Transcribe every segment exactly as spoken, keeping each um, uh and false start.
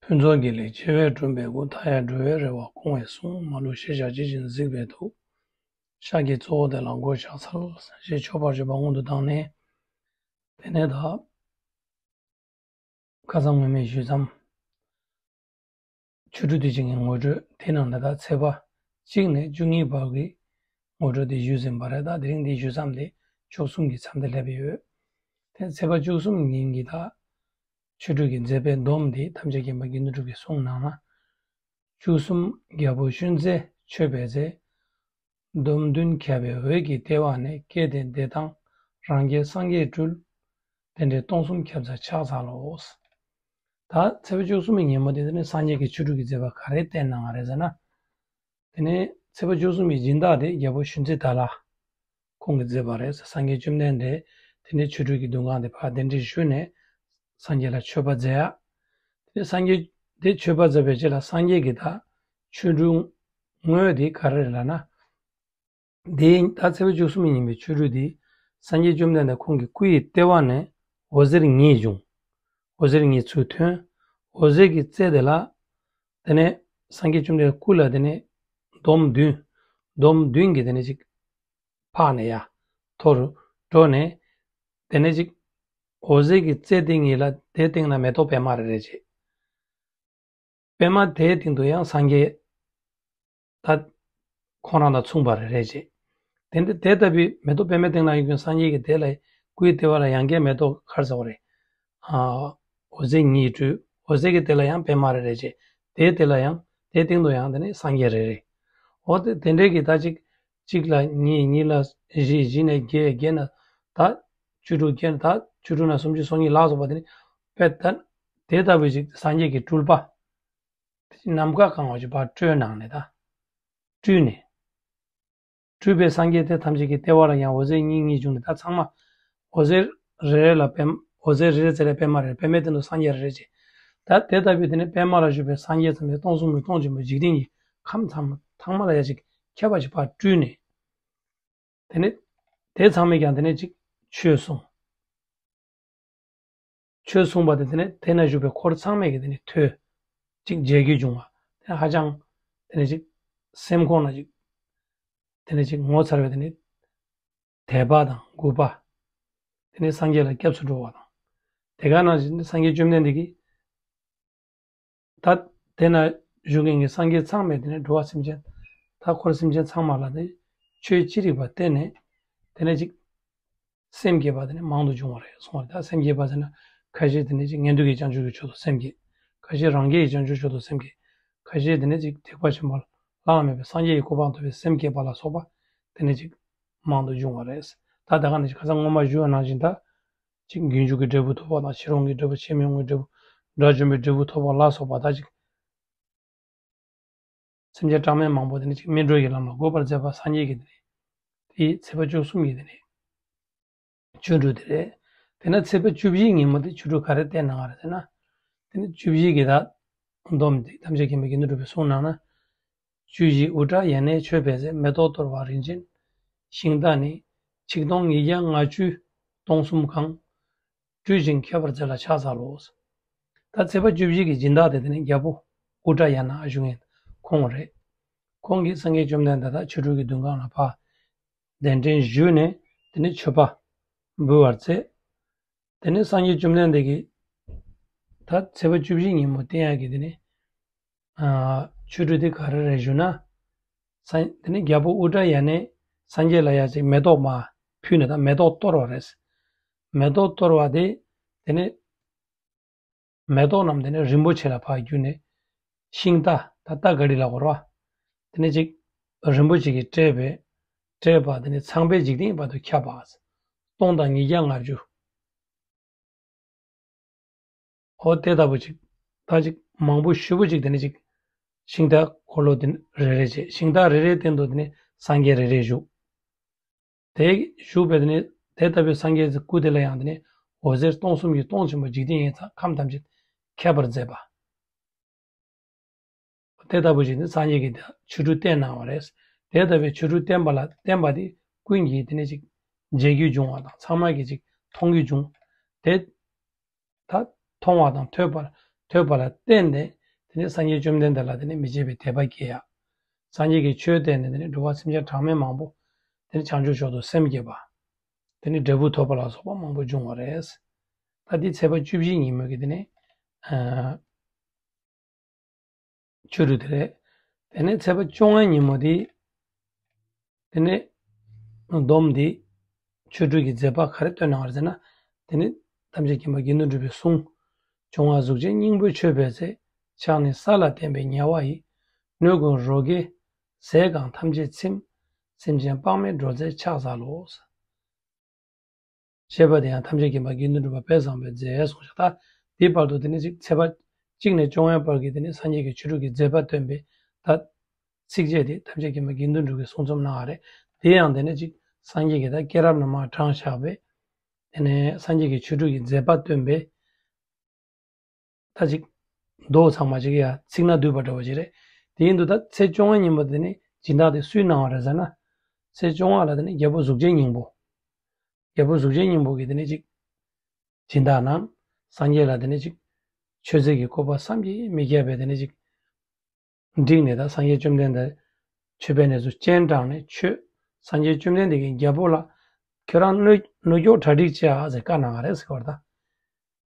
ཕུན་ཚོགས་དགེ་ལེགས་བྱེ་བས་བསྐྲུན་པའི་སྐུ། མཐའ་ཡས་འགྲོ་བའི་རེ་བ་སྐོང་བའི་གསུང་། མ་ལུས་ཤེས་བྱ་ཇི་བཞིན་གཟིགས་པའི་ཐུགས། ཤཱཀྱའི་གཙོ་བོ་དེ་ལ་མགོས་ཕྱག་འཚལ། ཞེས་མཆོད་པར་བརྗོད་པ་སྔོན་དུ་བཏང་ནས། དེ་ནས་ད། ཁ་སང་སྔོན་མའི་ཞུས་མཚམས། ཆོ་འཕྲུལ་དུས་ཆེན་གྱི་ངོ་སྤྲོད་དེ་ནང་ད་ལྟ་ཚེས་པ་གཅིག་ནས་བཅུ་གཉིས་བར་གྱི་ངོ་སྤྲོད་དེ་ཞུས་ཟིན་པ་རེད། ད་དེ་རིང་འདི་ཞུས་མཚམས་དེ་བཅུ་གསུམ་གྱི་མཚམས་དེ་སླེབས་ཡོད། དེ་ཚེས་པ་བཅུ་གསུམ་ཉིན་གྱི་ད་ཆོ་འཕྲུལ་གྱི་མཛད་པའི་སྡོམ་འདི་ཐམས་ཅད་མཁྱེན་པ་དགེ་འདུན་གྲུབ་ཀྱི་གསུང་ནང་ན། བཅུ་གསུམ་རྒྱལ་པོ་ཤུན་ཙེ་མཆོད་པའི་ཚེ། སྡོམ་བདུན་ཁྱབ་པའི་འོད་ཀྱིས་བལྟ་བ་ནས། བསྐྱེད་དེ་བདེ་ཐང་རང་རྒྱལ་སངས་རྒྱས་སྤྲུལ། དེ་འདྲའི་སྟོང་གསུམ་ཁྱབ་བྱར་ཕྱག་འཚལ་ལོ། ད་ཚེས་པ་བཅུ་གསུམ་པའི་ཉིན་མོ་དེ་ནི་སངས་རྒྱས་ཀྱི་ཆོ་འཕྲུལ་གྱི་མཛད་པ་ག་རེ་བསྟན་གནང་བ་རེད་ཟེར་ན། དེ་ནས་ཚེས་པ་བཅུ་གསུམ་པའི་སྦྱིན་བདག་དེ་རྒྱལ་པོ་ཤུན་ཙེ་ད་ལ་ཁོང་གིས་མཛད་པ་རེད། སངས་རྒྱས་བཅོམ་ལྡན་འདས་དེ་ནས་ཆོ་འཕྲུལ་གྱི་འདུ་ཁང་དེ་ཕར་གདན་འདྲེན་ཞུས་ནས་སངས་རྒྱས་ལ་མཆོད་པ་མཛད་ཡ། དེ་ནས་སངས་རྒྱས་དེ་མཆོད་པ་མཛད་པའི་རྗེས་ལ་སངས་རྒྱས་ཀྱིས་ད་ཆོ་འཕྲུལ་དངོས་དེ་ག་རེ་རེད་ལབ་ན། དེ་ད་ཚེས་པ་བཅུ་གསུམ་ཡིན་པའི་ཆོ་འཕྲུལ་དེ་སངས་རྒྱས་བཅོམ་ལྡན་འདས་ཁོང་གི་སྐུ་ཡི་ལྟེ་བ་ནས་འོད་ཟེར་གཉིས་བྱུང་། འོད་ཟེར་གཉིས་ཚུར་ཐོན། འོད་ཟེར་གྱི་རྩེ་དེ་ལ། དེ་ནས་སངས་རྒྱས་བཅོམ་ལྡན་འདས་སྐུ་ལ་དེ་ནས་སྡོམ་བདུན། སྡོམ་བདུན་གྱི་དེ་ནས་ཅིག་ཕར་ནས་ཡར་མཐོ་རུ་འགྲོ་ནས། དེ་ནས་ཅིག་འོད་ཟེར་གྱི་རྩེ་དེ་གཉིས་ལ་དེའི་སྟེང་ན་མེ་ཏོག་པད་མ་རེ་རེ་བྱས། པད་མ་དེའི་སྟེང་དུ་ཡང་སངས་རྒྱས་ད་ཁོང་རང་དང་མཚུངས་པ་རེ་རེ་བྱས། དེ་འདི་དེ་ལྟ་བུའི་མེ་ཏོག་པད་མའི་སྟེང་ན་ཡོད་མཁན་སངས་རྒྱས་ཀྱི་དེ་ལ་སྐུའི་ལྟེ་བ་ལ་ཡང་བསྐྱར་མེ་ཏོག་ག་རེ་ཟེར་བ་རེད། ཨ། འོད་ཟེར་གཉིས་སྤྲུལ། འོད་ཟེར་གྱི་དེ་ལ་ཡང་པད་མ་རེ་རེ་བྱས། དེའི་དེ་ལ་ཡང་དེའི་སྟེང་དུ་ཡང་དེ་ནི་སངས་རྒྱས་རེ་རེ། འོ་དེ་དེ་འདྲའི་གི་ད་ཅིག་གཅིག་ལ་གཉིས། གཉིས་ལ་བཞི། བཞི་ནས་བརྒྱད། བརྒྱད་ནས་ད་བཅུ་དྲུག་བརྒྱད་ནས་ད་བཅུ་དྲུག་ནས་སུམ་ཅུ་སོ་གཉིས་ལ་སོགས་པ་དེ་ནི་དཔེ་ད་དེ་ལྟ་བུའི་ཅིག་སངས་རྒྱས་ཀྱི་སྤྲུལ་པ། དེ་ནམ་མཁའ་གང་བ་ཅིག་ཕར་སྤྲུལ་གནང་ནས་ད་སྤྲུལ་ནས། སྤྲུལ་པའི་སངས་རྒྱས་དེ་ཐམས་ཅད་ཀྱི་ལྟེ་བ་ལ་ཡང་འོད་ཟེར་གཉིས་གཉིས་བྱུང་ནས་ད་ཚང་མ་འོད་ཟེར་རེ་རེ་ལ་པད། འོད་ཟེར་རེ་རེ་རྩེ་ལ་པད་མ་རེ། པད་མའི་སྟེང་དུ་སངས་རྒྱས་རེ་རེ་བྱས། ད་དེ་ལྟ་བུའི་དེ་ནི་པད་མ་ལ་བཞུགས་པའི་སངས་རྒྱས་ཚང་མས་སྟོང་གསུམ་གྱི་སྟོང་ཆེན་པོ་འཇིག་རྟེན་གྱི་ཁམས་ཚང་མ་ཚང་མ་ལ་ཡ་ཅིག་ཁྱབ་པ་ཞིག་ཕར་སྤྲུལ་ནས། དེ་ནས་དེ་ཚང་མས་ཀྱང་དེ་ནས་ཅིག་ཆོས་གསུངས། ཆོས་གསུངས་པ་དེ་དེ་ནས་དེ་ན་བཞུགས་པའི་འཁོར་ཚང་མས་ཀྱི་དེ་ནས་ཐོས། ཅིག་མཇལ་རྒྱུ་བྱུང་བ་དེ་ནས་ཧ་ཅང་དེ་ནས་ཅིག་སེམས་ཁོང་ན་ཅིག་དེ་ནས་ཅིག་ངོ་མཚར་བའི་དེ་ནས་དད་པ་དང་མགུ་བ། དེ་ནས་སངས་རྒྱས་ལ་སྐྱབས་སུ་འགྲོ་བ་དང་། དེ་ག་ནང་བཞིན་སངས་རྒྱས་བཅོམ་ལྡན་འདས་ཀྱིས། ད་དེ་ན་བཞུགས་མཁན་གྱི་སངས་རྒྱས་ཚང་མས་དེ་ནས་འགྲོ་བ་སེམས་ཅན། ད་འཁོར་སེམས་ཅན་ཚང་མ་ལ་དེ་ཆོས་ཅི་རིགས་པ་བསྟན་ནས་དེ་ནས་ཅིག་སེམས་བསྐྱེད་པ་དེ་ནས་མང་དུ་བྱུང་བ་རེད་གསུངས་པ་རེད། ད་སེམས་བསྐྱེད་པ་ཟེར་ན་ཁ་ཤས་དེ་ནས་ཅིག་ངན་འགྲོ་གི་བྱང་ཆུབ་ཀྱི་ཕྱོགས་སུ་སེམས་བསྐྱེད། ཁ་ཤས་རང་རྒྱལ་གྱི་བྱང་ཆུབ་ཕྱོགས་སུ་སེམས་བསྐྱེད། ཁ་ཤས་དེ་ནས་ཅིག་ཐེག་པ་ཆེན་པོ་བླ་ན་མེད་པའི་སངས་རྒྱས་ཀྱི་གོ་འཕང་ཐོབ་པའི་སེམས་བསྐྱེད་པ་ལ་སོགས་པ་དེ་ནས་ཅིག་མང་དུ་བྱུང་བ་རེད། ད་ད་ག་ནང་བཞིན་ཁ་སང་སྔོན་མ་ཞུས་པ་ནང་བཞིན་ད། ཅིག་རྒྱུན་འཇུག་གི་འབྲས་བུ་ཐོབ་པ་དང་ཕྱིར་འོང་གི་འབྲས་བུ། ཕྱིར་མི་འོང་གི་འབྲས་བུ། དགྲ་བཅོམ་པའི་འབྲས་བུ་ཐོབ་པ་ལ་སོགས་པ་ད་ཅིག་སེམས་ཅན་གྲངས་མེད་མང་པོ་དེ་ནི་ཅིག་སྨིན་གྲོལ་གྱི་ལམ་ལ་འགོད་པར་མཛད་པ་སངས་རྒྱས་ཀྱི་དེ་ནི་དེའི་ཚེས་པ་བཅུ་གསུམ་གྱི་དེ་ནི་ཆོ་འཕྲུལ་དེ་རེད། དེ་ན་ཚེས་པ་བཅུ་བཞི་ཉིན་མོ་དེ་ཆོ་འཕྲུལ་ག་རེ་བསྟན་གནང་བ་རེད་ཟེར་ན། དེ་ནི་བཅུ་བཞི་གི་ད་སྡོམ་དེ་ཐམས་ཅད་མཁྱེན་པའི་དགེ་འདུན་གྲུབ་པའི་གསུང་ནང་ན། བཅུ་བཞི་དབུ་སྐྲ་ཡ་ནས་མཆོད་པའི་ཚེ། མེ་ཏོག་གཏོར་བ་རིན་ཆེན་ཤིང་རྟ་ནི། ཆིག་སྟོང་ཉིས་བརྒྱ་ལྔ་བཅུ་སྟོང་གསུམ་གང་། སྤྲུལ་ཞིང་ཁྱབ་པར་མཛད་ལ་ཕྱག་འཚལ་ལོ། ད་ཚེས་པ་བཅུ་བཞི་གི་སྦྱིན་བདག་དེ་དེ་ནི་རྒྱལ་པོ་དབུ་སྐྲ་ཡ་ན་བཞུགས་མཁན་ཁོང་རེད། ཁོང་གིས་སངས་རྒྱས་བཅོམ་ལྡན་འདས་ད་ཆོ་འཕྲུལ་གྱི་འདུ་ཁང་ལ་ཕར་གདན་འདྲེན་ཞུས་ནས་དེ་ནི་མཆོད་པ་འབུལ་བར་མཛད། དེ་ནས་སངས་རྒྱས་བཅོམ་ལྡན་འདས་ཀྱིས་ད་ཚེས་པ་བཅུ་བཞི་ཉིན་མོ་བསྟན་ཡག་གི་དེ་ནས་ཨ་ཆོ་འཕྲུལ་དེ་ག་རེ་རེད་ཞུ་ན། སངས་དེ་ནས་རྒྱལ་པོ་དབུ་སྐྲ་ཡ་ནས་སངས་རྒྱས་ལ་ཡ་ཅིག་མེ་ཏོག་མར་ཕུལ་ནས་ད་མེ་ཏོག་གཏོར་བ་རེད། མེ་ཏོག་གཏོར་བ་དེ་དེ་ནས་མེ་ཏོག་རྣམས་དེ་ནས་རིན་པོ་ཆེ་ལ་ཕར་གྱུར་ནས་ཤིང་རྟ་ད་རྟ་ག་རི་ལ་གོ་ར་བ། དེ་ནས་ཅིག་རིན་པོ་ཆེ་གིས་སྤྲས་པའི་སྤྲས་པ་དེ་ནས་ཚངས་པའི་འཇིག་རྟེན་བར་དུ་ཁྱབ་པ། སྟོང་དང་ཉིས་བརྒྱ་ལྔ་བཅུ། འོ་དེ་ལྟ་བུ་ཅིག་ད་ཅིག་མང་པོ་ཞེ་པོ་ཅིག་དེ་ནས་ཅིག་ཤིང་རྟ་འཁོར་ལོ་དེ་རེ་རེ་བྱས། ཤིང་རྟ་རེ་རེའི་སྟེང་དུ་དེ་ནས་སངས་རྒྱས་རེ་རེ་བཞུགས། དེ་བཞུགས་པའི་དེ་ནས་དེ་ལྟ་བུའི་སངས་རྒྱས་ཀྱི་སྐུ་དེ་ལ་ཡང་དེ་ནས་འོད་ཟེར་སྟོང་གསུམ་གྱི་སྟོང་ཆེན་པོ་འཇིག་རྟེན་གྱི་ཁམས་ཐམས་ཅད་ཁྱབ་པར་མཛད་པ། དེ་ལྟ་བུ་ཞིག་ནི་སངས་རྒྱས་ཀྱིས་ཆོ་འཕྲུལ་བསྟན་གནང་བ་རེད། དེ་ལྟ་བུའི་ཆོ་འཕྲུལ་བསྟན་པ་ལ་བསྟན་པ་དེ་ཀུན་གྱིས་དེ་ནས་ཅིག་མཇལ་རྒྱུ་བྱུང་བ་དང་ཚང་མ་གིས་ཅིག་མཐོང་རྒྱུ་བྱུང་། དེ་ད་མཐོང་བ་དང་ཐོས་པ་ ཐོས་པ་ལ་བརྟེན་ནས་དེ་ནས་སངས་རྒྱས་བཅོམ་ལྡན་འདས་ལ་དེ་ནས་མི་ཕྱེད་པའི་དད་པ་སྐྱེ་ཡ། སངས་རྒྱས་ཀྱི་ཆོས་བསྟན་ནས་དེ་ནས་འགྲོ་བ་སེམས་ཅན་གྲངས་མེད་མང་པོ་དེ་ནས་བྱང་ཆུབ་མཆོག་ཏུ་སེམས་བསྐྱེད་པ། དེ་ནས་འབྲས་བུ་ཐོབ་པ་ལ་སོགས་པ་མང་པོ་འབྱུང་བ་རེད། ད་འདི་ཚེས་པ་བཅུ་བཞི་ཉིན་མོ་གི་དེ་ནས་ཨ་ཆོ་འཕྲུལ་དེ་རེད། དེ་ནས་ཚེས་པ་བཅོ་ལྔ་ཉིན་མོ་དེ། དེ་ནས་སྡོམ་འདི་ཆོ་འཕྲུལ་གྱི་མཛད་པ་ག་རེ་སྟོན་གནང་བ་རེད་ཟེར་ན། དེ་ནས་ཐམས་ཅད་མཁྱེན་པ་དགེ་འདུན་གྲུབ་པའི་གསུང་། འབྱུང་བ་གཟུགས་ཅན་སྙིང་པོའི་མཆོད་པའི་ཚེ། ཕྱག་ནི་ས་ལ་བསྟན་པའི་ཉ་བ་ཡི། སྣོད་ཀུན་རོ་བརྒྱའི་ཟས་གང་ཐམས་ཅད་ཚིམ། སེམས་ཅན་དཔག་མེད་འགྲོ་རྩལ་ཕྱག་འཚལ་ལོ། ཞེས་པ་དེ་ཡང་ཐམས་ཅད་མཁྱེན་པ་དགེ་འདུན་གྲུབ་པ་དཔལ་བཟང་པོས་མཛད་གསུངས་ཤག་ད་འདིའི་བར་དུ་དེ་ནས་ཅིག་ཚེས་པ་གཅིག་ནས་བཅོ་ལྔའི་བར་གྱི་དེ་ནས་སངས་རྒྱས་ཀྱི་ཆོ་འཕྲུལ་གྱི་མཛད་པ་སྟོན་པའི་ད་ཚིགས་བཅད་དེ་ཐམས་ཅད་མཁྱེན་པ་དགེ་འདུན་གྲུབ་ཀྱིས་གསུང་རྩོམ་གནང་བ་རེད། དེ་ཡང་དེ་ནས་ཅིག་སངས་རྒྱས་ཀྱིས་ད་སྐྱེས་རབས་ནས་མར་དྲངས་བཞག་པའི་དེ་ནས་སངས་རྒྱས་ཀྱི་ཆོ་འཕྲུལ་གྱི་མཛད་པ་སྟོན་པའི་ད་ཅིག་མདོ་ཚང་མ་ཅིག་ཡ་ཚིག་སྣ་བསྡུས་པ་འདྲ་བོ་ཅིག་རེད། དེ་ཡིན་དུས་ད་ཚེས་བཅོ་ལྔ་ཉིན་མོ་དེ་ནས་སྦྱིན་བདག་དེ་སུས་གནང་བ་རེད་ཟེར་ན། ཚེས་བཅོ་ལྔ་ལ་དེ་ནས་རྒྱལ་པོ་གཟུགས་ཅན་སྙིང་པོ། རྒྱལ་པོ་གཟུགས་ཅན་སྙིང་པོ་གིས་དེ་ནས་ཅིག་སྦྱིན་བདག་གནང་། སངས་རྒྱས་ལ་དེ་ནས་ཅིག་མཆོད་རྫས་ཀྱི་བཀོད་པ་བསམ་གྱིས་མི་ཁྱབ་པའི་དེ་ནས་ཅིག་བསྒྲིགས་ནས་ད་སངས་རྒྱས་བཅོམ་ལྡན་འདས་མཆོད་པའི་གནས་སུ་སྤྱན་དྲངས་ནས་མཆོད། སངས་རྒྱས་བཅོམ་ལྡན་འདས་ཀྱིས་རྒྱལ་པོ་ལ་ཁྱོད་རང་སྣོད་སྣོད་སྐྱོར་གྲ་སྒྲིག་བྱེད་ཨ་ཟེར་བཀའ་གནང་བ་རེད་ཟེར་བ་རེད་ད།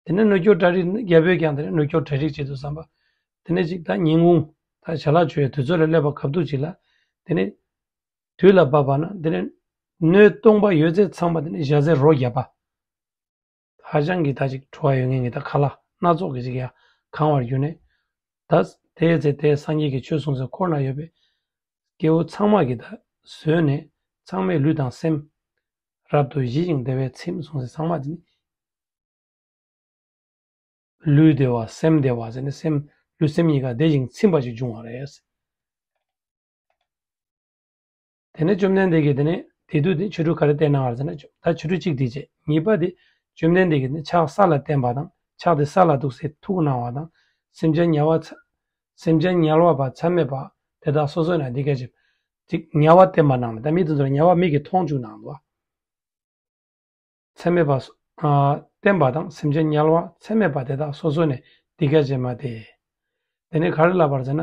དེ་ནས་སྣོད་སྐྱོར་གྲ་སྒྲིག་རྒྱལ་པོས་ཀྱང་དེ་ནས་སྣོད་སྐྱོར་གྲ་སྒྲིག་བྱེད་དུས་ཙམ་པ། དེ་ནས་ཅིག་ད་ཉིན་གུང་ད་ཞལ་ལག་མཆོད་ཡའི་དུས་ཚོད་ལ་སླེབས་པ་གབ་ཏུ་ཅིག་ལ། དེ་ནས་དུས་ལ་བབ་པ་ན་དེ་ནས་སྣོད་སྟོང་པ་ཡོད་ཚད་ཚང་མ་དེ་ནས་ཞལ་ཟས་རོ་བརྒྱ་པ། ཧ་ཅང་གི་ད་ཅིག་བྲོ་བ་ཡོད་མཁན་གྱི་ད་ཁ་ལག་སྣ་ཚོགས་ཀྱི་ཅིག་ཡ་གང་བར་གྱུར་ནས། ད་དེའི་ཚེ་དེའི་སངས་རྒྱས་ཀྱི་ཆོས་གསུང་སའི་འཁོར་ན་ཡོད་པའི་སྐྱེ་བོ་ཚང་མ་གིས་ད་ཟོས་ནས་ཚང་མས་ལུས་དང་སེམས་རབ་ཏུ་ཞི་ཞིང་བདེ་བས་ཚིམ་གསུངས་སའི་ཚང་མ་དེ་ནི། ལུས་བདེ་བ་སེམས་བདེ་བ་ཟེར་ནས་སེམས་ལུས་སེམས་གཉིས་ཀ་བདེ་ཞིང་ཚིམ་པ་ཞིག་འབྱུང་བ་རེད། དེ་ནས་བཅོམ་ལྡན་འདས་ཀྱིས་དེ་ནས་དེ་དུས་དེ་ཆོ་འཕྲུལ་ག་རེ་བསྟན་གནང་བ་རེད་ཟེར་ན། ད་ཆོ་འཕྲུལ་གཅིག་དེ་བྱས། གཉིས་པ་དེ་བཅོམ་ལྡན་འདས་ཀྱིས་ནི་ཕྱག་ས་ལ་བསྟན་པ་དང་ཕྱག་དེ་ས་ལ་གཏུགས་སའི་ཐུགས་གནང་བ་དང་། སེམས་ཅན་དམྱལ་བ་ཚ་སེམས་ཅན་དམྱལ་བ་པ་མཚམས་མེད་པ་དེ་དག་སོ་སོ་ནས་འདི་སྐད་ཅེས་ཅིག་དམྱལ་བ་བསྟན་པ་གནང་ནས། ད་མི་དེ་ཚོ་ལ་དམྱལ་བ་མིག་གིས་མཐོང་བཅུག་གནང་འདུག་བ། མཚམས་མེད་པ་སོ་ཨ་བསྟན་པ་དང་སེམས་ཅན་དམྱལ་བ་མཚམས་མེད་པ་དེ་དག་སོ་སོ་ནས་འདི་སྐད་ཅེས་སྨྲས་ཏེ། དེ་ནས་ག་རེ་ལབ་པ་རེད་ཟེར་ན།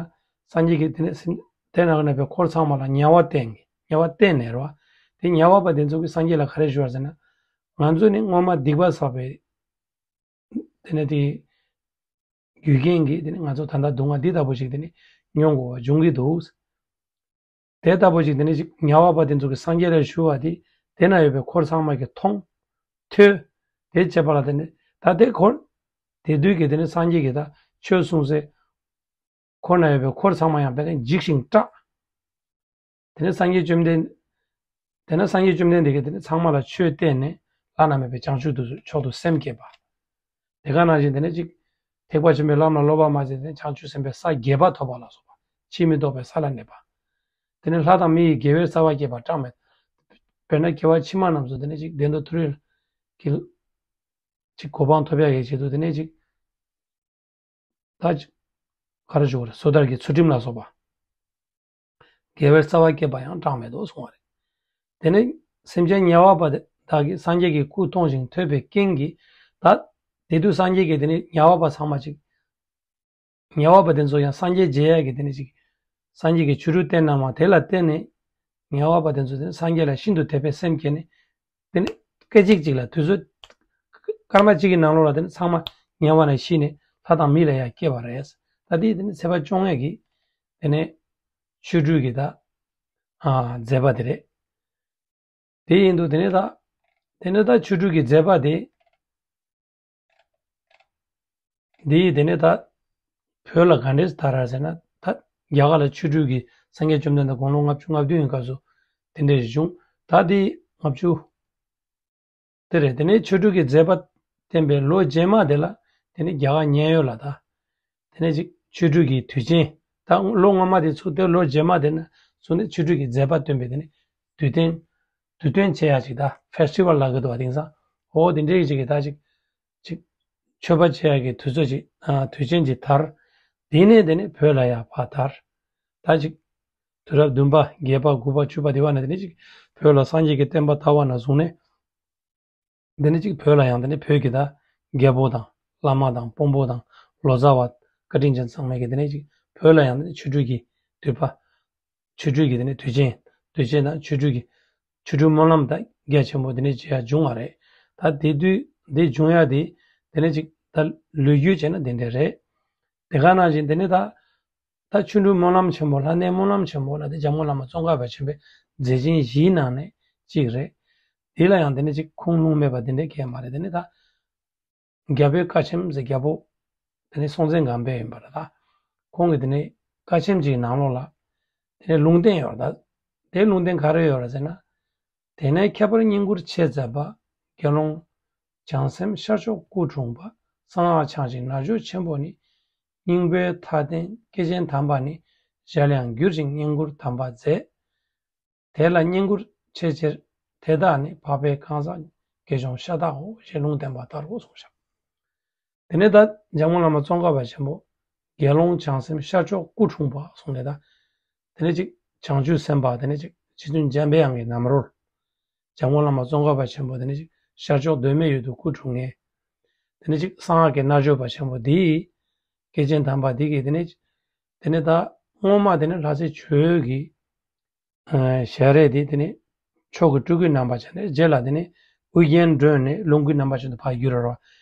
སངས་རྒྱས་ཀྱིས་དེ་ནས་སེམས་དེ་ན་གནས་པའི་འཁོར་ཚང་མ་ལ་དམྱལ་བ་བསྟན་གྱི་དམྱལ་བ་བསྟན་ནས་རེད་བ། དེ་དམྱལ་བ་པ་དེ་ཚོ་གིས་སངས་རྒྱས་ལ་ག་རེ་ཞུ་བ་རེད་ཟེར་ན། ང་ཚོ་ནི་སྔོན་མ་སྡིག་པ་བསགས་པའི་དེ་ནས་དེ་རྒྱུ་རྐྱེན་གྱིས་དེ་ནས་ང་ཚོ་ད་ལྟ་སྡུག་བསྔལ་འདི་ལྟ་བུ་ཞིག་དེ་ནས་མྱོང་དགོས་པ་འབྱུང་གི་འདུག། དེ་ལྟ་བུ་ཞིག་དེ་ནས་ཅིག་དམྱལ་བ་པ་དེ་ཚོ་གིས་སངས་རྒྱས་ལ་ཞུ་བ་དེ་དེ་ན་ཡོད་པའི་འཁོར་ཚང་མ་གིས་མཐོང་། ཐོས། དེ་བྱས་པ་ལ་དེ་ནས་ད་དེ་འཁོར་དེ་དུས་ཀྱི་དེ་ནས་སངས་རྒྱས་ཀྱིས་ད་ཆོས་གསུངས་སའི་འཁོར་ན་ཡོད་པའི་འཁོར་ཚང་མ་ཡང་དཔེ་ཀ་འཇིགས་ཤིང་སྐྲག། དེ་ནས་སངས་རྒྱས་བཅོམ་ལྡན། དེ་ནས་སངས་རྒྱས་བཅོམ་ལྡན་འདས་ཀྱིས་དེ་ནས་ཚང་མ་ལ་ཆོས་བསྟན་ནས་བླ་ན་མེད་པའི་བྱང་ཆུབ་ཏུ་མཆོག་ཏུ་སེམས་བསྐྱེད་པ། དེ་ག་ནང་བཞིན་དེ་ནས་ཅིག་ཐེག་པ་ཆེན་པོའི་ལམ་ལ་སློབ་པ་མ་བྱས་ཏེ་བྱང་ཆུབ་སེམས་དཔའི་ས་བརྒྱད་པ་ཐོབ་པ་ལ་སོགས་པ་ཕྱིར་མི་ལྡོག་པའི་ས་ལ་གནས་པ། དེ་ནས་ལྷ་དང་མི་ཡི་དགེ་བའི་རྩ་བ་བསྐྱེད་པ་གྲངས་མེད། དཔེར་ན་སྐྱེ་བ་ཕྱི་མ་རྣམས་སུ་དེ་ནས་ཅིག་བདེ་འགྲོ་མཐོ་རིས་ཀྱི་ཅིག་གོ་འཕང་ཐོབ་ཡག་གི་ཆེད་དུ་དེ་ནས་ཅིག་ད་ཅིག་ག་རེ་ཞུ་དགོས་རེད། སོ་ཐར་གྱི་ཚུལ་ཁྲིམས་ལ་སོགས་པ། དགེ་བའི་རྩ་བ་བསྐྱེད་པ་ཡང་གྲངས་མེད་དོ་གསུང་བ་རེད། དེ་ནས་སེམས་ཅན་དམྱལ་བ་པ་དེ་དག་གིས་སངས་རྒྱས་ཀྱི་སྐུ་མཐོང་ཞིང་ཐོས་པའི་རྐྱེན་གྱིས། ད་དེ་དུས་སངས་རྒྱས་ཀྱིས་དེ་ནས་དམྱལ་བ་པ་ཚང་མ་ཅིག་དམྱལ་བ་པ་དེ་ཚོ་ཡང་སངས་རྒྱས་མཇལ་ཡག་གི་དེ་ནས་ཅིག་སངས་རྒྱས་ཀྱིས་ཆོ་འཕྲུལ་བསྟན་གནང་བ་དེ་ལ་བརྟེན་ནས། དམྱལ་བ་པ་དེ་ཚོ་དེ་ནས་སངས་རྒྱས་ལ་ཤིན་ཏུ་དད་པའི་སེམས་སྐྱེས་ནས། དེ་ནས་སྐད་ཅིག་གཅིག་ལ་དུས་ཚོད་སྐར་མ་གཅིག་གི་ནང་ལོགས་ལ་དེ་ནས་ཚང་མ་དམྱལ་བ་ནས་ཤི་ནས་ལྷ་དང་མི་ལ་ཡང་སྐྱེས་པ་རེད། ད་དེ་དེ་ནས་ཚེས་པ་བཅོ་ལྔ་གི་དེ་ནས་ཆོ་འཕྲུལ་གྱི་ད་ཨ་མཛད་པ་དེ་རེད། དེ་ཡིན་དུས་དེ་ནས་ད་དེ་ནས་ད་ཆོ་འཕྲུལ་གྱི་མཛད་པ་དེ། འདི་ཡིས་དེ་ནས་ད་བོད་ལ་ག་འདྲས་དར་ར་ཟེར་ན། ད་རྒྱ་གར་ལ་ཆོ་འཕྲུལ་གྱི་སངས་རྒྱས་བཅོམ་ལྡན་འདས་དགུང་ལོ་ལྔ་བཅུ་ང་བདུན་ཡིན་སྐབས་སུ་དེ་འདྲས་བྱུང་། ད་འདི་ལྔ་བཅུ་དེ་རེད། དེ་ནས་ཆོ་འཕྲུལ་གྱི་མཛད་པ་བསྟན་པའི་ལོ་རྗེས་མ་དེ་ལ་དེ་ནས་རྒྱ་གར་མཉན་ཡོད་ལ་ད་དེ་ནས་ཅིག་ཆོ་འཕྲུལ་གྱི་དུས་ཆེན། ད་ལོ་སྔོན་མ་དེ་ཚུགས་ཏེ་ལོ་རྗེས་མ་དེ་ནས་བཟུང་ནས་ཆོ་འཕྲུལ་གྱི་མཛད་པ་སྟོན་པའི་དེ་ནས་དུས་སྟོན་དུས་སྟོན་བྱེད་ཡག་ཅིག་ད་ཕེ་སི་ཊི་ཝལ་ལབ་གི་འདུག་བ། དེང་སང་འོ་དེ་འདྲའི་ཅིག་གི་ད་ཅིག་ཅིག་མཆོད་པ་བྱེད་ཡག་གི་དུས་ཚོད་ཅིག་ཨ་དུས་ཆེན་ཅིག་དར། དེ་ནས་དེ་ནས་བོད་ལ་ཡང་ཕར་དར། ད་ཅིག་དུས་རབས་བདུན་པ་བརྒྱད་པ་དགུ་པ་བཅུ་པ་དེ་བ་ནས་དེ་ནས་ཅིག་བོད་ལ་སངས་རྒྱས་ཀྱི་བསྟན་པ་དར་བ་ནས་བཟུང་ནས། དེ་ནས་ཅིག་བོད་ལ་ཡང་དེ་ནས་བོད་ཀྱི་ད་རྒྱལ་པོ་དང་བླ་མ་དང་དཔོན་པོ་དང་ ལོ་ཙཱ་བ་བཀའ་དྲིན་ཅན་ཚང་མས་ཀྱི་དེ་ནས་ཅིག་བོད་ལ་ཡང་དེ་ནས་ཆོ་འཕྲུལ་གྱི་དུས་པ། ཆོ་འཕྲུལ་གྱི་དེ་ནས་དུས་ཆེན། དུས་ཆེན་དང་ཆོ་འཕྲུལ་གྱི་ཆོ་འཕྲུལ་སྨོན་ལམ་དང་རྒྱ་ཆེན་པོ་དེ་ནས་བྱེད་ཡ་བྱུང་བ་རེད། ད་དེ་དུས་དེ་བྱུང་ཡ་དེ་དེ་ནས་ཅིག་ད་ལོ་རྒྱུས་བྱས་ན་དེ་འདྲ་རེད། དེ་ག་ནང་བཞིན་དེ་ནས་ད་ད་ཆོ་འཕྲུལ་སྨོན་ལམ་ཆེན་པོ་ལྷ་ལྡན་སྨོན་ལམ་ཆེན་པོ་ལ་དེ་འཇམ་མགོན་བླ་མ་ཙོང་ཁ་པ་ཆེན་པོའི་མཛད་ཆེན་བཞིའི་ནང་ནས་གཅིག་རེད། དེ་ལ་ཡང་དེ་ནས་ཅིག་ཁུངས་ལུང་མེད་པ་དེ་འདྲ་གང་ཡང་མ་རེད། དེ་ནས་ད། རྒྱལ་པོའི་བཀའ་ཆེམས་ཟེར་རྒྱལ་པོ། དེ་ནས་སྲོང་བཙན་སྒམ་པོ་ཡིན་པ་རེད་ད། ཁོང་གི་དེ་ནས་བཀའ་ཆེམས་ཀྱི་ནང་ལོགས་ལ། དེ་ནས་ལུང་བསྟན་ཡོད་རེད་ད། དེའི་ལུང་བསྟན་ག་རེ་ཡོད་རེད་ཟེར་ན། དེ་ནས་ཁྱད་པར་བསྙེན་བཀུར་ཆེ་མཛད་པ། དགེ་སློང་བྱང་སེམས་ཤར་ཕྱོགས་སྐུ་འཁྲུངས་པ། གསང་སྔགས་འཆང་ཞིང་རྣལ་འབྱོར་ཆེན་པོ་ནི། སྙིང་པོའི་མཐའ་རྟེན་སྐྱེས་ཆེན་དམ་པ་ནི། གཞལ་ཡང་གྱུར་ཅིག་བསྙེན་བཀུར་དམ་པ་མཛད། དེ་ལ་བསྙེན་བཀུར་ཆེ་ཕྱིར། དེ་དག་ནི་འཕགས་པའི་གང་ཟག་དགེ་སྦྱོང་ཤ་སྟག་གོ་ཞེས་ལུང་བསྟན་པ་ལྟར་རོ་གསུངས་ཤག་དེ་ནས་ད་འཇམ་མགོན་བླ་མ་ཙོང་ཁ་པ་ཆེན་པོ། དགེ་སློང་བྱང་སེམས་ཤར་ཕྱོགས་སྐུ་འཁྲུངས་པ་གསུངས་ནས་ད། དེ་ནས་ཅིག་བྱང་ཆུབ་སེམས་དཔའ་དེ་ནས་ཅིག་རྗེ་བཙུན་འཇམ་པའི་དབྱངས་ཀྱི་རྣམ་རོལ། འཇམ་མགོན་བླ་མ་ཙོང་ཁ་པ་ཆེན་པོ་དེ་ནས་ཅིག་ཤར་ཕྱོགས་གདོད་མའི་ཡུལ་དུ་སྐུ་འཁྲུངས་ནས། དེ་ནས་ཅིག་གསང་སྔགས་ཀྱི་རྣལ་འབྱོར་པ་ཆེན་པོ་འདི། སྐྱེས་ཆེན་དམ་པ་འདི་གིས་དེ་ནས་ཅིག་དེ་ནས་ད་སྔོན་མ་དེ་ནས་ལྷ་སྲས་ཇོ་བོ་གི་ཨ་ཞལ་རས་དེ་དེ་ནས་མཆོག་གི་སྤྲུལ་སྐུའི་རྣམ་པ་ཅན་རེད། རྗེས་ལ་དེ་ནས་ཨུ་རྒྱན་སྒྲོན་ནས་ལོངས་སྐུའི་རྣམ་པ་ཅན་དུ་ཕར་བསྒྱུར་རོ།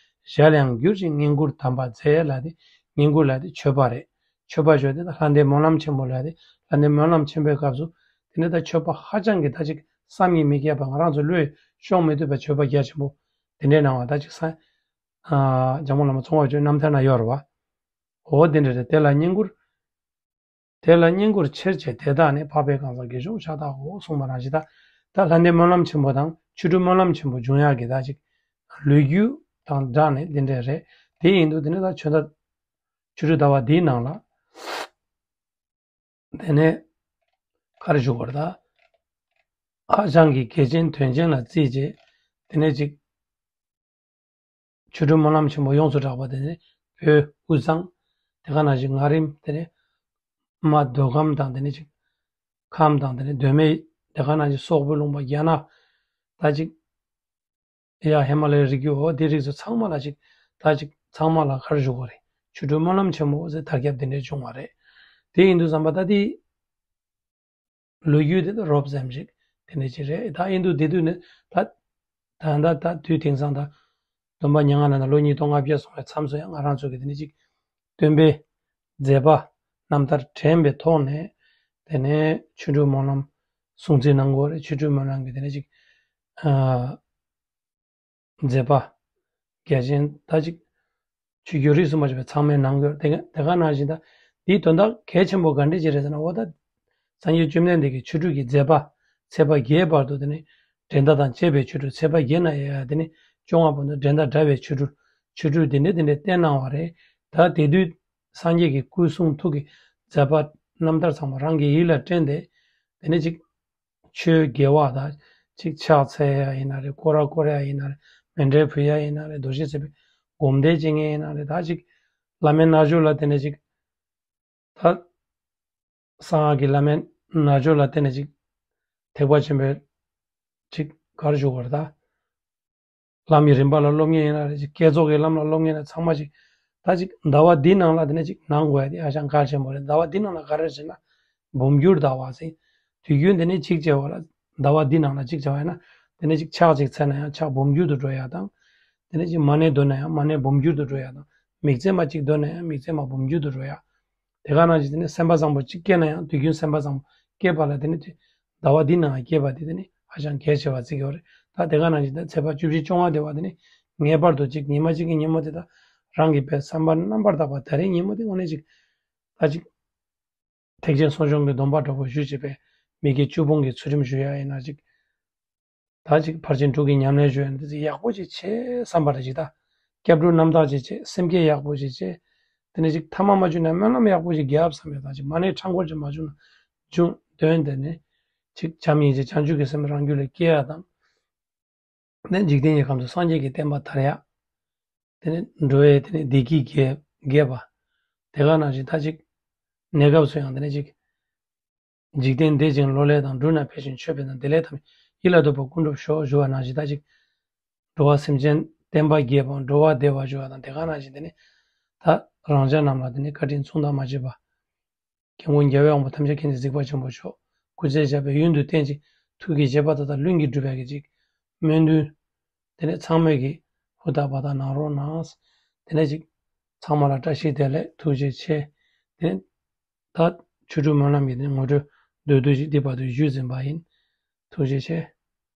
གཞལ་ཡང་གྱུར་ཅིག་བསྙེན་བཀུར་དམ་པ་མཛད་ལ་དེ་བསྙེན་བཀུར་ལ་དེ་མཆོད་པ་རེད། མཆོད་པ་ཞུ་དེ་ད་ལྷ་ལྡན་སྨོན་ལམ་ཆེན་པོ་ལ་དེ་ལྷ་ལྡན་སྨོན་ལམ་ཆེན་པོའི་སྐབས་སུ་དེ་ནས་ད་མཆོད་པ་ཧ་ཅང་གི་ད་ཅིག་བསམ་གྱིས་མི་ཁྱབ་པ་ང་རང་ཚོ་བློས་ཤོང་མི་ཐུབ་པའི་མཆོད་པ་རྒྱ་ཆེན་པོ་དེ་འདྲའི་གནང་བ་ད་ཅིག་ས་ཨ་འཇམ་མགོན་བླ་མ་ཙོང་ཁ་པ་ཆེན་པོའི་རྣམ་ཐར་ན་ཡོད་རེད་བ། འོ་དེ་འདྲ་རེད། དེ་ལ་བསྙེན་བཀུར། དེ་ལ་བསྙེན་བཀུར་ཆེར་བྱས་དེ་དག་ནི་འཕགས་པའི་གང་ཟག་དགེ་སྦྱོང་ཤ་སྟག་གོ་གསུངས་པ་ནང་བཞིན་ད། ད་ལྷ་ལྡན་སྨོན་ལམ་ཆེན་པོ་དང་ཆོ་འཕྲུལ་སྨོན་ལམ་ཆེན་པོ་འབྱུང་ཡག་གི་ད་ཅིག་ལོ་རྒྱུས་དང་སྦྲགས་ནས་འདི་འདྲས་རེད། དེ་ཡིན་དུས་དེ་ནི་ད་ཆོས་ད་ཆོ་འཕྲུལ་ཟླ་བ་འདིའི་ནང་ལ། དེ་ནས་ག་རེ་ཞུ་དགོས་རེད་ད། ཧ་ཅང་གི་གལ་ཆེན་དོན་ཆེན་ལ་བརྩིས་རྗེས་དེ་ནས་ཅིག་ཆོ་འཕྲུལ་སྨོན་ལམ་ཆེན་པོ་ཡོངས་སུ་གྲགས་པ་དེ་ནི་བོད་དབུས་གཙང་། དེ་ག་ནང་བཞིན་མངའ་རིས་དེ་ནི་རྨ་མདོ་ཁམས་དང་དེ་ནི་ཅིག་ཁམས་དང་དེ་ནི་མདོ་སྨད། དེ་ག་ནང་བཞིན་སོག་པོའི་ལུང་པ་རྒྱ་ནག་ད་ཅིག་ཡ་ཧི་མ་ལའི་རི་རྒྱུད་འོ་དེ་རིགས་སུ་ཚང་མ་ལ་ཅིག་ད་ཅིག་ཚང་མ་ལ་ག་རེ་ཞུ་དགོས་རེད། ཆོ་འཕྲུལ་སྨོན་ལམ་ཆེན་མོ་ཟེར་དར་ཁྱབ་དེ་འདྲས་བྱུང་བ་རེད། དེ་ཡིན་དུས་ཙམ་པ་ད་དེ། ལོ་རྒྱུས་དེ་ད་རོབ་ཙམ་ཞིག་དེ་འདྲ་ཅིག་རེད། ད་ཨིན་དུ་དེ་དུས་ནི་ད་ད་ད་ད་དུས་དེང་སང་ད་སྟོན་པ་མྱ་ངན་ལས་འདས་ལོ་ཉིས་སྟོང་ལྔ་བརྒྱ་སོང་བའི་མཚམས་སུ་ཡང་ང་རང་ཚོ་གི་དེ་འདྲ་ཅིག་སྟོན་པའི་མཛད་པ་རྣམ་ཐར་དྲན་པའི་ཐོག་ནས་དེ་ནས་ཆོ་འཕྲུལ་སྨོན་ལམ་སྲུང་བརྩི་གནང་དགོས་རེད། ཆོ་འཕྲུལ་སྨོན་ལམ་གི་དེ་འདྲ་ཅིག་ཨ། མཛད་པ། རྒྱ་ཆེན་ད་ཅིག་ཆོས་བརྒྱུད་རིས་སུ་མ་ཆད་པའི་ཚང་མས་གནང་དགོས། དེ་དེ་ག་ནང་བཞིན་ད་འདིའི་དོན་དག་གལ་ཆེན་པོ་ག་འདྲ་ཅིག་རེད་ཟེར་ན། འོ་ད་སངས་རྒྱས་བཅོམ་ལྡན་འདས་ཀྱི་ཆོ་འཕྲུལ་གྱི་མཛད་པ་ཚེས་པ་བརྒྱད་བར་དུ་དེ་ནས་འགྲན་ཟླ་དང་བཅས་པའི་ཆོ་འཕྲུལ། ཚེས་པ་བརྒྱད་ན་ཡ་དེ་ནས་བཅོ་ལྔ་བར་དུ་འགྲན་ཟླ་བྲལ་བའི་ཆོ་འཕྲུལ། ཆོ་འཕྲུལ་དེ་འདྲ་དེ་འདྲ་བསྟན་གནང་བ་རེད། ད་དེ་དུས་སངས་རྒྱས་ཀྱི་སྐུ་གསུང་ཐུགས་ཀྱི་མཛད་པ་རྣམ་ཐར་ཚང་མ་རང་གི་ཡིད་ལ་དྲན་ཏེ་དེ་ནས་ཅིག་ཆོས་དགེ་བ་དང་ཅིག་ཕྱག་འཚལ་ཡ་ཡིན་ན་རེད། སྐོར་ར་བསྐོར་ཡ་ཡིན་ན་རེད། མཎྜལ་ཕུལ་ཡ་ཡིན་ན་རེད། རྡོ་རྗེ་ཚེ་འཕེལ་སྒོམ་བཟླས་བྱེད་མཁན་ཡིན་ན་རེད། ད་ཅིག་བླ་མའི་རྣལ་འབྱོར་ལ་བརྟེན་ནས་ཅིག་ད་གསང་སྔགས་ཀྱི་བླ་མའི་རྣལ་འབྱོར་ལ་བརྟེན་ནས་ཅིག་ཐེག་པ་ཆེན་པོའི་ཅིག་ག་རེ་ཞུ་དགོས་རེད་ད། ལམ་གྱི་རིམ་པ་ལ་སློབ་མཁན་ཡིན་ན་རེད། ཅིག་བསྐྱེད་རྫོགས་ཀྱི་ལམ་ལ་སློབ་མཁན་ཡིན་ན་ཚང་མ་ཅིག་ད་ཅིག་ཟླ་བ་འདི་ནང་ལ་དེ་ནས་ཅིག་གནང་དགོས་ཡ་དེ་ཧ་ཅང་གལ་ཆེན་པོ་རེད། ཟླ་བ་འདི་ནང་ལ་ག་རེ་ཟེར་ན་འབུམ་འགྱུར་ཟླ་བ་ཟེར། དུས་རྒྱུན་དེ་ནས་ཅིག་བྱས་པ་ལ་ཟླ་བ་འདི་ནང་ལ་ཅིག་བྱས་པ་ཡིན་ན་དེ་ནས་ཅིག་ཕྱག་ཅིག་འཚལ་ན་ཡང་ཕྱག་འབུམ་འགྱུར་དུ་འགྲོ་ཡ་དང་། དེ་ནས་ཅིག་མ་ཎི་འདོན་ན་ཡང་མ་ཎི་འབུམ་འགྱུར་དུ་འགྲོ་ཡ་དང་། དམིགས་བརྩེ་མ་ཅིག་འདོན་ན་ཡང་དམིགས་བརྩེ་མ་འབུམ་འགྱུར་དུ་འགྲོ་ཡ། དེ་ག་ནང་བཞིན་དེ་ནས་སེམས་པ་བཟང་པོ་གཅིག་སྐྱེས་ན་ཡང་དུས་རྒྱུན་སེམས་པ་བཟང་པོ་སྐྱེས་པ་ལ་དེ་ནི་དེ་ཟླ་བ་འདི་ནང་སྐྱེས་པ་དེ་དེ་ནི་ཧ་ཅང་གལ་ཆེ་བ་བརྩི་གི་ཡོད་རེད། ད་དེ་ག་ནང་བཞིན་ད་ཚེས་པ་བཅུ་བཞི་བཅོ་ལྔ་དེ་བ་དེ་ནི་ངེས་པར་དུ་གཅིག་ཉི་མ་གཅིག་གི་ཉིན་མོ་དེ་ད་རང་གི་བའི་བསམ་པ་རྣམ་པར་དག་པ་ད་རེས་ཉིན་མོ་དེ་དངོས་གནས་གཅིག་ད་གཅིག་ཐེག་ཆེན་གསུང་ཆུང་གི་སྡོམ་པ་འདྲ་པོ་ཞུ་བྱེད་པའི་མི་དགེ་བཅུ་སྤོང་གི་ཚུལ་ཁྲིམས་ཞུ་ཡ་ཡིན་ན་གཅིག་ད་ཅིག་ཕར་ཕྱིན་དྲུག་གི་ཉམས་ལེན་ཞུ་ཡ་འདི་ཚོ་ཡག་པོ་ཅིག་བྱེད་བསམ་པ་རེ་ཅིག་ད། སྐྱབས་འགྲོ་རྣམ་དག་ཅིག་བྱེད། སེམས་བསྐྱེད་ཡག་པོ་ཅིག་བྱེད། དེ་ནས་ཅིག་ཐ་མ་མ་བྱུང་ན་སྨོན་ལམ་ཡག་པོ་ཅིག་རྒྱབ་བསམ་ཡ་དང་ཅིག་མ་ཎི་ཕྲེང་སྐོར་ཅིག་མ་བྱུང་ན་བྱུང་འདོན། དེ་ནས་ཅིག་བྱམས་སྙིང་རྗེ་བྱང་ཆུབ་ཀྱི་སེམས་རང་རྒྱུད་ལ་སྐྱེ་ཡ་དང་། དེ་ནས་འཇིག་རྟེན་གྱི་ཁམས་སུ་སངས་རྒྱས་ཀྱི་བསྟན་པ་དར་ཡ། དེ་ནས་འགྲོ་བའི་དེ་ནས་བདེ་སྐྱིད་རྒྱས་རྒྱས་པ། དེ་ག་ནང་བཞིན་ད་ཅིག་གནས་སྐབས་སུ་ཡང་དེ་ནས་ཅིག་འཇིག་རྟེན་བདེ་ཞིང་ལོ་ལེགས་དང་། འབྲུ་རྣམས་འཕེལ་ཞིང་ཆོས་འཕེལ་དང་། བདེ་ལེགས་ཐམས་ཅད་ཡིད་ལ་ཐོབ་པར་ཀུན་འགྲུབ་ཤོག་ཞུ་བ་ནང་བཞིན་ད་ཅིག་འགྲོ་བ་སེམས་ཅན་བསྟན་པ་རྒྱས་པ་འགྲོ་བ་བདེ་བ་ཞུ་བ་དང་། དེ་ག་ནང་བཞིན་དེ་ནི་ ད་རང་ཅག་རྣམས་ལ་དེ་ནས་བཀའ་དྲིན་མཚུངས་ཟླ་མ་བྱེད་པ། སྐྱབས་མགོན་རྒྱལ་བའི་དབང་པོ་ཐམས་ཅད་མཁྱེན་ཅིང་གཟིགས་པ་ཆེན་པོ་མཆོག་སྐུ་ཚེ་ཞབས་པད་ཡུན་དུ་བརྟན་ཅིང་ཐུགས་ཀྱི་བཞེད་པ་མཐའ་དག་ལྷུན་གྱིས་གྲུབ་པའི་གི་ཅིག་སྨོན་འདུན། དེ་ནས་ཚང་མས་ཀྱི་ཧུར་ཐག་འབད་ཐག་གནང་རོགས་གནང་། དེ་ནས་ཅིག་ཚང་མ་ལ་བཀྲ་ཤིས་བདེ་ལེགས། ཐུགས་རྗེ་ཆེ། དེ་ནས་ད་ཆོས་དྲུག་སྨོན་ལམ་གྱི་དེ་ནས་ངོ་སྤྲོད་མདོར་བསྡུས་ཅིག་འདི་བར་དུ་ཞུས་ཟིན་པ་ཡིན། ཐུགས་རྗེ་ཆེ།